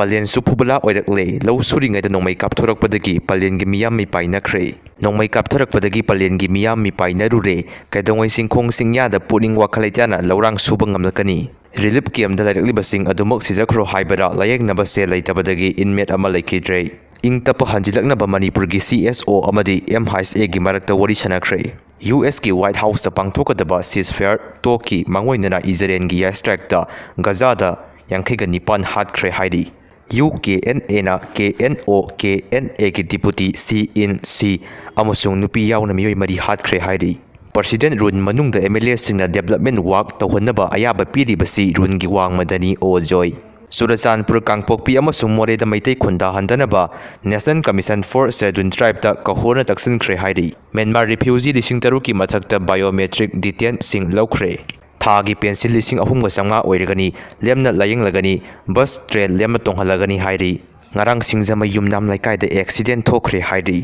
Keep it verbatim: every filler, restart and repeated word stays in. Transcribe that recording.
ꯄꯂꯦꯟꯁꯨ ꯐꯨꯕꯂꯥ ꯑꯣꯏꯔꯛꯂꯦ꯫ ꯂꯧ ꯁꯨꯔꯤꯉꯩꯗ ꯅꯣꯡꯃꯩ ꯀꯥꯞꯊꯣꯔꯛꯄꯗꯒꯤ ꯄꯂꯦꯟꯒꯤ ꯃꯤꯌꯥꯝ ꯃꯤꯄꯥꯏꯅꯈ꯭ꯔꯦ꯫ ꯅꯣꯡꯃꯩ ꯀꯥꯞꯊꯔꯛꯄꯗꯒꯤ ꯄꯂꯦꯟꯒꯤ ꯃꯤꯌꯥꯝ ꯃꯤꯄꯥꯏꯅꯔꯨꯔꯦ꯫ ꯀꯩꯗꯧꯉꯩ ꯆꯤꯡꯈꯣꯡ ꯆꯤꯡꯌꯥꯗ ꯄꯨꯛꯅꯤꯡ ꯋꯥꯈꯜ ꯂꯩꯇꯥꯅ ꯂꯧꯔꯥꯡ ꯁꯨꯕ ꯉꯝꯂꯛꯀꯅꯤ? ꯔꯤꯂꯤꯐ ꯀꯦꯝꯗ ꯂꯩꯔꯛꯂꯤꯕꯁꯤꯡ ꯑꯗꯨꯃꯛ ꯁꯤꯖꯈ꯭ꯔꯣ ꯍꯥꯏꯕꯗ ꯂꯥꯌꯦꯡꯅꯕ ꯁꯦꯜ ꯂꯩꯇꯕꯗꯒꯤ ꯏꯟꯃꯦꯠ ꯑꯃ ꯂꯩꯈꯤꯗ꯭ꯔꯦ꯫ ꯏꯪ ꯇꯞꯄ ꯍꯟꯖꯤꯜꯂꯛꯅꯕ ꯃꯅꯤꯄꯨꯔꯒꯤ ꯁꯤ ꯑꯦꯁ ꯑꯣ ꯑꯃꯗꯤ ꯑꯦꯝ ꯑꯥꯏ ꯑꯦꯁ ꯑꯦꯒꯤ ꯃꯔꯛꯇ ꯋꯥꯔꯤ ꯁꯥꯟꯅꯈ꯭ꯔꯦ꯫ ꯌꯨ ꯑꯦꯁꯀꯤ ꯋꯥꯏꯠ ꯍꯥꯎꯁꯇ ꯄꯥꯡꯊꯣꯛꯀꯗꯕ ceasefire talkꯀꯤ ꯃꯥꯡꯑꯣꯏꯅꯅ ꯏꯖꯔꯦꯜꯒꯤ air strikeꯇ ꯒꯖꯥꯗ ꯌꯥꯡꯈꯩꯒ ꯅꯤꯄꯥꯟ ꯍꯥꯠꯈ꯭ꯔꯦ ꯍꯥꯏꯔꯤ꯫ ꯌꯨ ꯀꯦ ꯑꯦꯟ ꯑꯦꯅ ꯀꯦ ꯑꯦꯟ ꯑꯣ ꯀꯦ ꯑꯦꯟ ꯑꯦꯒꯤ deputy C in C ꯑꯃꯁꯨꯡ ꯅꯨꯄꯤ ꯌꯥꯎꯅ ꯃꯤꯑꯣꯏ ꯃꯔꯤ ꯍꯥꯠꯈ꯭ꯔꯦ ꯍꯥꯏꯔꯤ꯫ President run ꯃꯅꯨꯡꯗ ꯑꯦꯝ ꯑꯦꯜ ꯑꯦꯁꯤꯡꯅ development work ꯇꯧꯍꯟꯅꯕ ꯑꯌꯥꯕ ꯄꯤꯔꯤꯕꯁꯤ runꯒꯤ ꯋꯥꯡꯃꯗꯅꯤ ꯑꯣ ꯖꯣꯏ꯫ ꯆꯨꯔꯆꯥꯟꯄꯨꯔ, ꯀꯥꯡꯄꯣꯛꯄꯤ ꯑꯃꯁꯨꯡ ꯃꯣꯔꯦꯗ Meitei ꯈꯨꯟꯗꯥꯍꯟꯗꯅꯕ National Commission for Scheduled Tribeꯇ ꯀꯍꯣꯔꯅ ꯇꯛꯁꯤꯟꯈ꯭ꯔꯦ ꯍꯥꯏꯔꯤ꯫ ꯃ꯭ꯌꯥꯟꯃꯥꯔ refugee ꯂꯤꯁꯤꯡ ꯇꯔꯨꯛꯀꯤ ꯃꯊꯛꯇ biometric detainsꯁꯤꯡ ꯂꯧꯈ꯭ꯔꯦ꯫ ꯊꯥꯒꯤ ꯄꯦꯟꯁꯤꯜ ꯂꯤꯁꯤꯡ ꯑꯍꯨꯝꯒ ꯆꯥꯝꯃꯉꯥ ꯑꯣꯏꯔꯒꯅꯤ, ꯂꯦꯝꯅ ꯂꯥꯌꯦꯡꯂꯒꯅꯤ, ꯕꯁ ꯇ꯭ꯔꯦꯟ ꯂꯦꯝꯅ ꯇꯣꯡꯍꯜꯂꯒꯅꯤ ꯍꯥꯏꯔꯤ꯫ ꯉꯔꯥꯡ ꯁꯤꯡꯖꯃꯩ ꯌꯨꯝꯅꯥꯝ ꯂꯩꯀꯥꯏꯗ accident ꯊꯣꯛꯈ꯭ꯔꯦ ꯍꯥꯏꯔꯤ꯫